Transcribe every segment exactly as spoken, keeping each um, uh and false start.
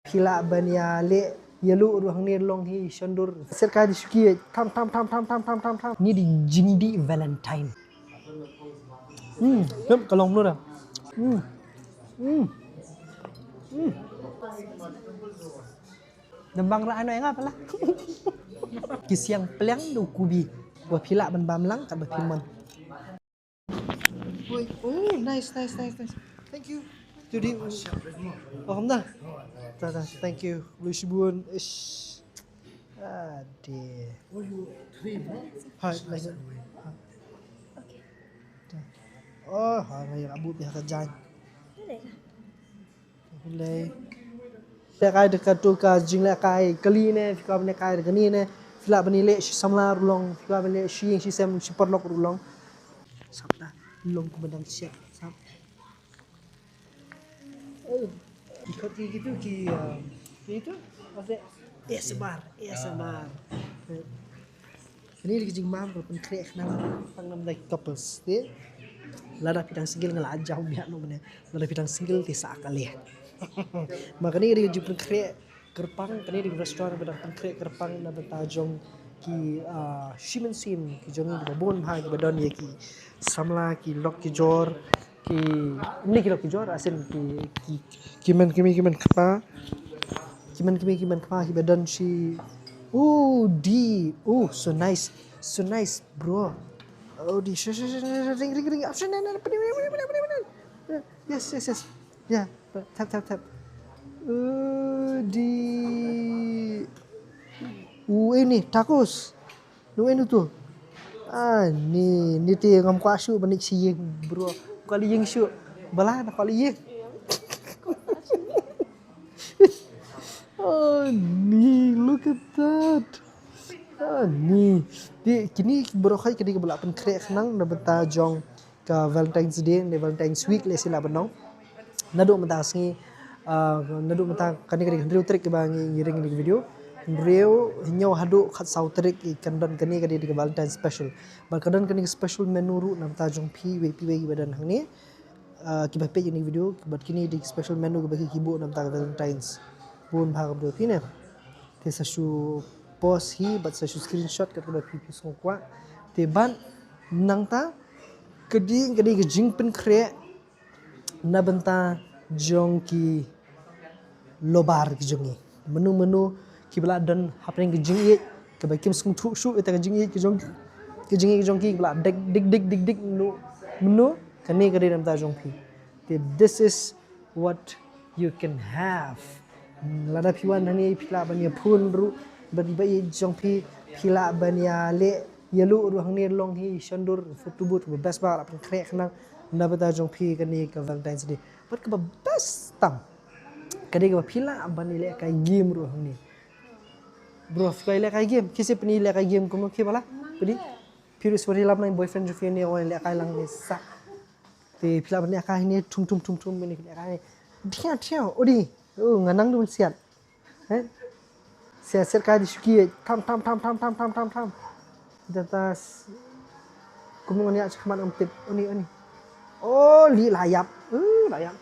Phi lah ban ïaleh ïaluh ruh hangne long hi shondur. Ser kai da shuki, tham tham tham tham tham tham tham tham. Ni dei jingdih Valentine. Hmm, tem ka long mlu da. Hmm. Hmm. Hmm. Dembang ra ano nga pala. Ki siang pliang da kubi. Wa phi lah ban bam lang kat ba phi mon. Oi, oh, nice, nice, nice, nice. Thank you. Jadi, oh, kam da? Da, da, thank you. Lu shibun. Ish. Ade. Hai, lagi. Oh, ha, lagi abu pihak ka jan. Lei. Lehkai da katu ka jinglehkai kali ne, phi kwah ban lehkai da kani ne, phi lah ban ïaleh shi samla ruh long, phi kwah ban leh shi ïing shi sem shi paralok ruh long. Sap da, long kumba dang siap, sap. Oh, ki khot ki kitu ki, uh, kitu, apa? A S M R, A S M R. Kane dei ka jingbam kaba pynkhreh khnang tang namar ki couples te. Lada phi dang single nga la jaw biang noh mynne. Lada phi dang single te sa ka leh. Ma kane dei ka jingpynkhreh kyrpang, kane dei ka restaurant ba dang pynkhreh kyrpang na bynta jong ki, ah, shi mynsiem ki jong ngi kiba bun bha kiba don ïa ki samla, ki lok ki jor, ki, ym dei ki lok ki jor, as in ki, ki, ki mei, ki mei, ki mei kpa. Ki mei, ki mei, ki mei kpa kiba don shi. Oh, di. Oh, so nice. So nice, bro. Oh, di. Sh-, sh-, sh-, sh-, ring, ring, ring. Option, no, no, no, no. Yes, yes, yes. Yeah, tap, tap, tap. Oh, di. Oh, ini tacos. Nang ïa utu. Ah, ni, ni te ngam kwah shuh ban leit sha ïing, bro. Kwah leit ïing shuh. Bala na kwah leit ïing. Oh, ni, look at that. Ah, ni. Te kine baroh kine kiba la pynkhreh khnang na bynta jong ka Valentine's Day ne Valentine's Week lehse lah ban ong. Naduh mynta ka sngi, ah, naduh mynta kane ka dei ka hynriew tarik kaba ngi, ngi ring ïa kane ka video. Hynriew, hynñiew haduh khatsaw tarik, kan don kane ka dei ka Valentine's special. Bad ka don kane ka special menu ruh na bynta jong phi, wei phi wei kiba don hangne. Ah, kiba peit ïa kane ka video, bad kine dei ka special menu kaba ki, ki buh na bynta ka Valentine's. Bun bha ka video phi ne. Te sa shu post hi bad sa shu screenshot kat kaba phi, phi sngewkwah. Te bad nangta ka dei, ka dei ka jingpynkhreh na bynta jong ki lobar ki jong ngi. Mano mano kiba la don hapdeng ka jingïeit kaba kim sngewthuh shuh ïa ka jingïeit ki jong, ka jingïeit ki jong ki, kiba la dik dik dik dik dik mano mano, kane ka dei na bynta jong phi. Te this is what you can have. Lada phi wan hangne phi lah ban ïa phone ruh bad ba ïeit jong phi, phi lah ban ïaleh ïaluh ruh hangne long hi shondur, photo booth ba best ba la pynkhreh khnang na bynta jong phi kane ka Valentine's Day. Bad kaba best tam ka dei kaba phi lah ban ïalehkai game ruh hangne. Bro, phi kwah ïalehkai game? Ki sa pyni lehkai game kumno ki bala? Phi dei? Phi ruh sa wan ïalam lang boyfriend jong phi ne, wan lehkai lang ne sa. Te phi lah ban lehkai ne, thum thum thum thum ne, lehkai ne. Thiah thiah, odi. Oh, nga nang dum siat. Eh? Siat siat kai da shuki, tham tham tham tham tham tham tham. Data s-, kumno ngan ïa shakhmat ngam tip. Oni, oni. Oh, li la ïap. Uh, la ïap.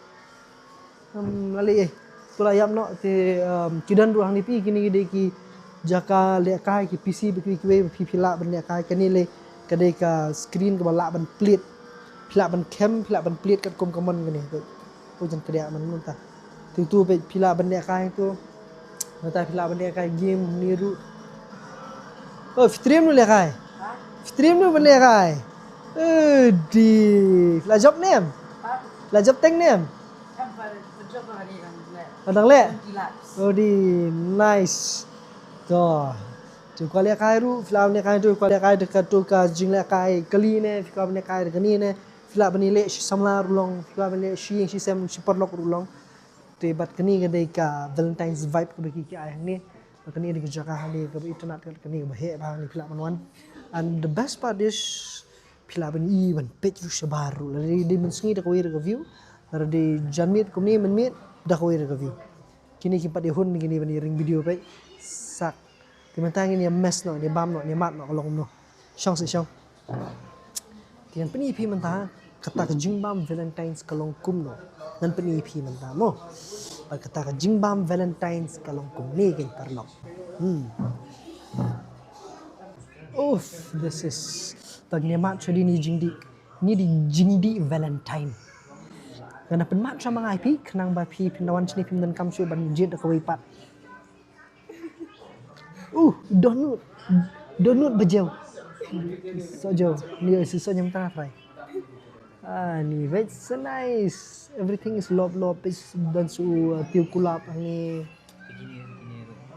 Um, la li eh. Tu la ïap noh te, um, ki don ruh hangne phi, kine ki dei ki jaka lehkai, ki P C ba kiwei kiwei ba phi, phi lah ban lehkai. Kane lei ka dei ka screen kaba lah ban plie. Phi lah ban kem, phi lah ban plie katkum ka mon kane. Peit. Oh, jan kadiah man mynta. Te tu peit phi lah ban lehkai tu. Mynta phi lah ban lehkai game ni ruh. Oh, phi triem nu lehkai. Phi triem nu ban lehkai. Eh, di. Phi la jop ne em? Phi la jop teng ne em? Oh, dang leh. Oh, di, nice. To. Tu kwah lehkai ruh, phi lah ban lehkai tu, kwah lehkai da katu ka jinglehkai kali ne, phi kwah ban lehkai da kani ne. Phi lah ban ïaleh shi samla ruh long, phi kwah ban leh shi ïing shi sem shi paralok ruh long. Te bad kane ka dei ka Valentine's vibe kaba ki, ki ai hangne. Bad kane dei ka jaka hangne kaba itynnad, kane kaba heh bha hangne, phi lah ban wan. And the best part is phi lah ban ïohi ban peit ruh shabar ruh. Lada dei, dei mynsngi da kawei ruh ka view. Lada dei janmiet kumne mynmiet da kawei ruh ka view. Kine kim pat dei hun kine ban ïa ring video peit. Sak. Te mynta ngin ïa mess noh, ngin ïa bam noh, ngin ïa mad noh ka long kumno. Shong seh shong. Te ngan pyni ïa phi mynta kata ka jingbam Valentine's ka long kumno. Ngan pyni ïa phi mynta mo. Kata ka jingbam Valentine's ka long kumne, ki paralok. Hmm. Uff, this is, tang ne mat shuh dei ni jingdih. Ni dei jingdih Valentine. Nga na pynmat sha ma nga ïa phi, khnang ba phi phin da wan shane phim donkam shuh ban jied da kawei pat. Uh, donut. Donut ba jew. So jew. Ni ïa si so nyam ta fry. Ah, ni veg so nice. Everything is lop lop. Is dan su, uh, tiu kulap ni.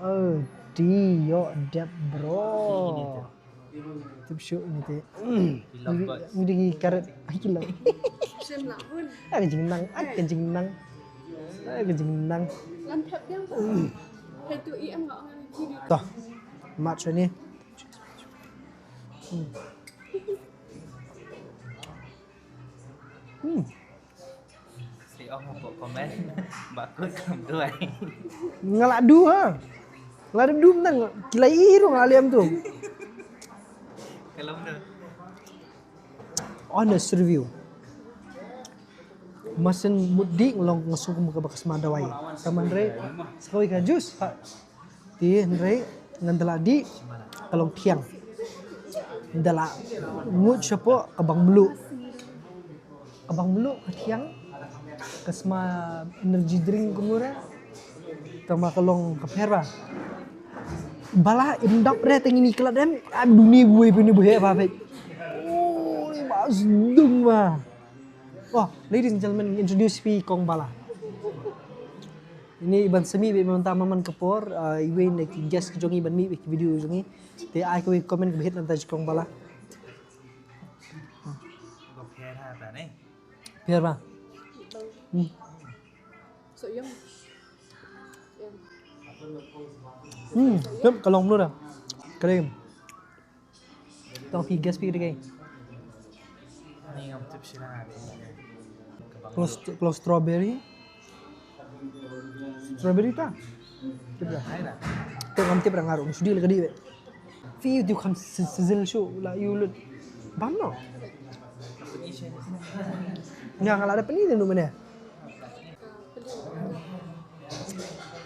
Oh, di yo dep bro. Tip shu ni te. Ni di karet. Ai kilo. Shim lah pun. Ai ka jingnang, ai ka jingnang. Ai ka jingnang. Lan thep biang. Hai tu i am ngak ngan kiri. Toh. Mat shuh ni. Hmm. Hmm. Si ong hapoh komen. Ba kut kam duai. Nga la du ha. Nga la du, nang ki la i ruh nga la lem tu. Kalau tu. Honest review. Masen mut dih nga long nga sngewkmen kaba ka sma dawai. Ka man re sa kawei ka juice ha. Te hynrei ngan da la dih ka long thiang. Ngan da la ngut shapoh ka bang mluh. Ka bang mluh ka thiang. Ka sma energy drink kumno re. Tang ba ka long ka pher ba. Bala im dap re tang ini ka la dem. Abdu ni buai pini buai ba pek. Oh, ni ba sdung ba. Oh, ladies and gentlemen, introduce phi kong Bala. Ini iban sami be mynta man ka por, uh, iwei na ki guest ka jong i ban mih be ki video jong i. Te ai kawei comment kaba hit nanta jong kong Bala. Ba pher ha ta ne. Pher ba. Hmm. So yum. Yum. Hmm, yum, ka long mluh da. Kering. Tong phi guess phi dei. Ni ngam tip sila. Plus, plus strawberry. Strawberry ta? Tip dah. Hai dah. Tu ngam tip dah ngaruh. Sudi lagi di. Phi tu kam si-, sizzle shu la yu lut. Bam no. Nya ngala ada peni tu mana?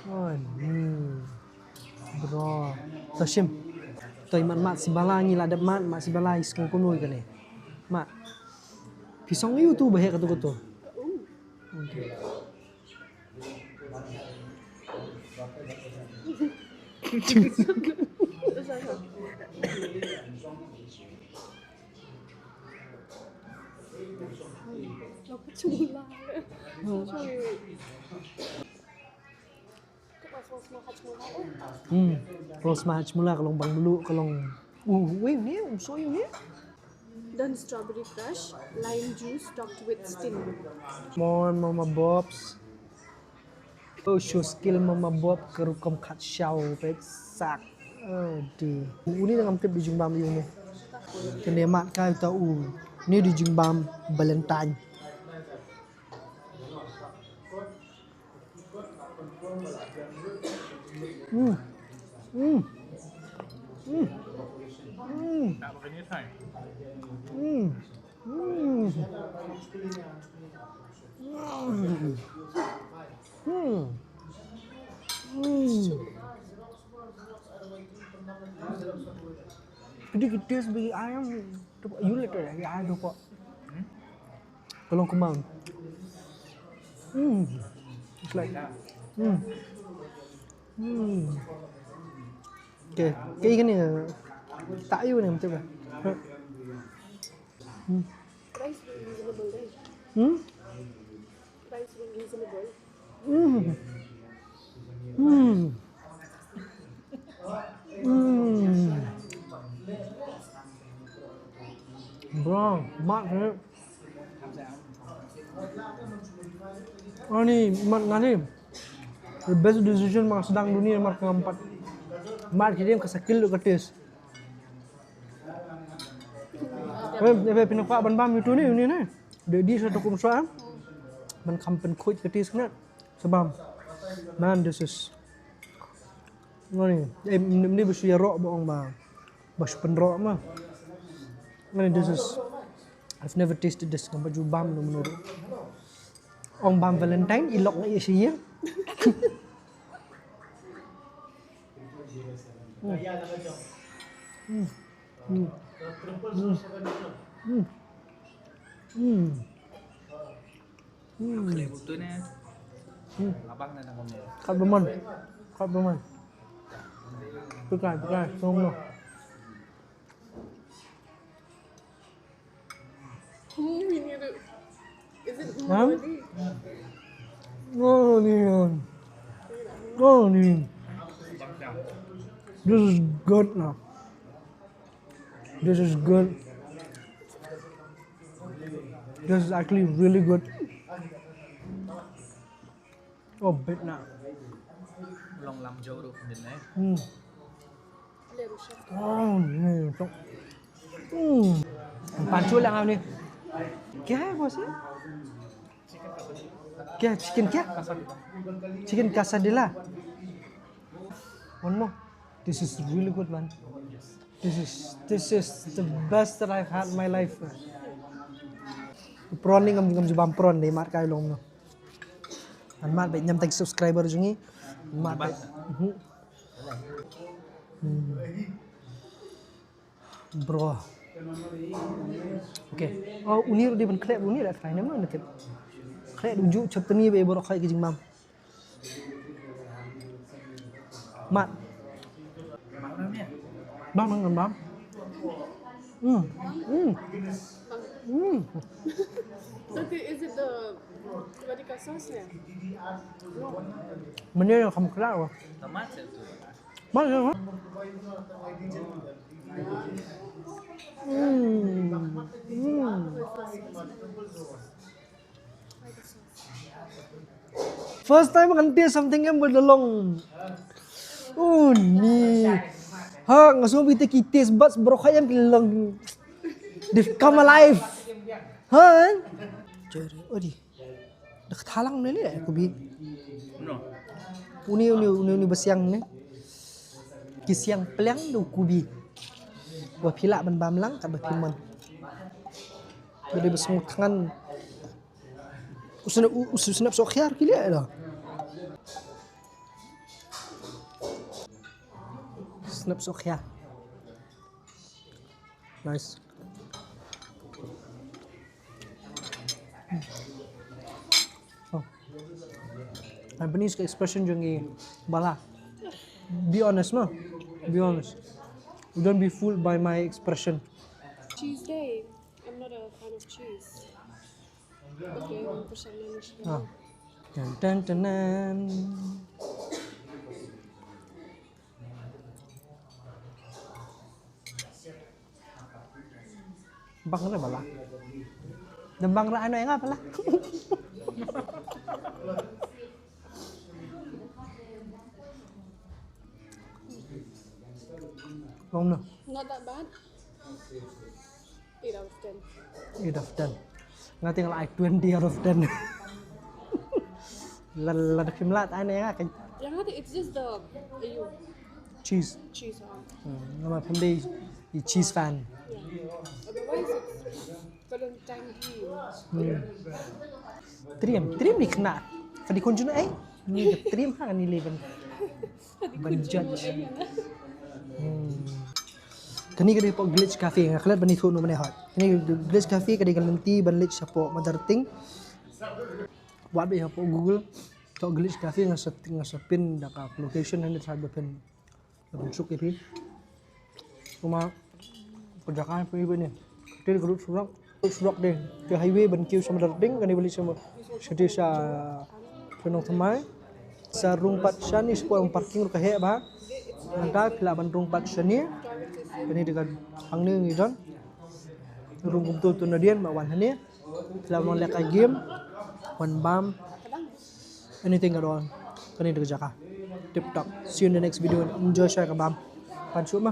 Oh, hmm. Bro. To shim. To i mat mat si Bala ngi la dep mat, mat si Bala i sngew kumno i kane. Mat. Phi song yu tu ba he katu katu. Okay. Hmm. Ka long sma Hajmola, ka long bang mluh, ka long. Uh, wei ni, um, so yu ni. Then strawberry crush, lime juice topped with sting. More mama bobs. Oh, show skill mama bob ka rukom khat shaw pek sak. Oh, di. Uni ngam tip di jingbam yu ni. Kane mat ka ta u. Ni di jingbam Valentine. Mm. Mm. Mm. Mm. Mm. Mm. Mm. Mm. Kidi ki taste bi ayam tu, you let it, ayam tu kok. Ka long kumang. Hmm. It's like, hmm. Hmm. Okay. Kayak gini. Tak ayu ni macam apa? Hmm. Price reasonable, right? Hmm? Price reasonable. Hmm. Hmm. Hmm. Bro, mat ni. Ani mat ngani. The best decision ma sdang dunia mar ka ngam pat. Mat ki dem ka sakil ka taste. Eh, eh, pynpaw ban bam itu ni, ini ni. Dia di satu kum sua. Man kam pen kuit ke tis kena. Sebam. Man, this is. Ngani, eh, ni, ni besu ya rok ba ong ba. Besu pen rok ma. Ngani, this is. I've never tasted this. Ngam baju bam no menurut. Ong bam Valentine, i lok nga i shi ye. Hmm. Hmm. Hmm. Hmm. Hmm. Hmm. Hmm. Hmm. Khat ba mon. Khat ba mon. Bukai, bukai, song lo. Hmm, ini tu. Is it Hah? Molly? Oh, ni. Oh, ni. This is good now. This is good. This is actually really good. Oh, bit na. Long lam jauh tu mungkin eh. Hmm. Oh, ni tu. Hmm. Pancu lang ni. Kya hai boss? Kya chicken kya? Chicken quesadilla. One more. This is really good, man. This is this is the best that I've had in my life. Prawn ni ngam ngam ju bam prawn dei, mad kai long no. An mad ba ñiam tang subscriber jong ngi. Mad ba. Mhm. Hmm. Bro. Okay. Oh, uni ruh dei ban khleh uni la try ne ma na tip. Khleh ruh ju chutney ba bro khai ki jingbam. Mat. Bam, bam, bam. Hmm. Hmm. Hmm. So the, is it the, what do you call, sauce there? Mene yang kamu kena apa? Tomat satu. Mana? Hmm. Hmm. First time ngan taste something em ba long. Oh ni. Ha, nga sngewbha ita ki taste buds bro khayan ki long. They've come alive. Ha? Jere, odi. Dak thalang ne le kubi. No. Uni uni uni uni basiang ne. Ki siang pliang du kubi. Wa phila ban bam lang kat ba phimon. Jadi besung tangan. Usnap, usnap sok khiar ki liah dah. Snap sok khiar. Nice. Oh. Japanese ka expression jong i bala. Be honest, ma. Be honest. Don't be fooled by my expression. Cheese day. I'm not a fan of cheese. Okay, one percent management. Ah. Tan, tan, tan, tan. Bang re bala. Dan bang re ano nga pala. Long no. Not that bad. Eight out of ten. Eight out of ten. Nga teng la ai twenty out of ten. La la da phim la ta ne nga kan. Yang ada, it's just the, uh, you. Cheese. Cheese, uh. Hmm, nga ma phim dei i cheese fan. Yeah. Otherwise it's Valentine Eve. Hmm. Trim, trim ni kena. Kadi kunjung ai. Ni trim ha ni leven. Ban judge. Hmm. Kane ka dei hapoh Glitch Cafe, nga klet ban ïathuh noh mynne hot. Kane ka Glitch Cafe ka dei ka lynti ban leit shapoh Mother Ting. Wat beit hapoh Google. Toh Glitch Cafe nga sa, nga sa pin da ka location hangne, sa ba pin. Ban suk ïa phi. Kuma ka jaka phi ba ne. Te ka road surok, road surok de. Te highway ban kiew sha Mother Ting, kane ba leit sha, sha, sha Nongthymmai. Sa rung pat shane, shapoh parking ruh ka heh bha. Nangta phi lah ban rung pat shane. Kane te ka hangne ngi don. Rung kumto to nadien ba wan hangne. Phi lah ban leh ka game. Wan bam. Anything at all. Kane te ka jaka. Tip top. See you in the next video. Enjoy sha ka bam. Pan shuh ma.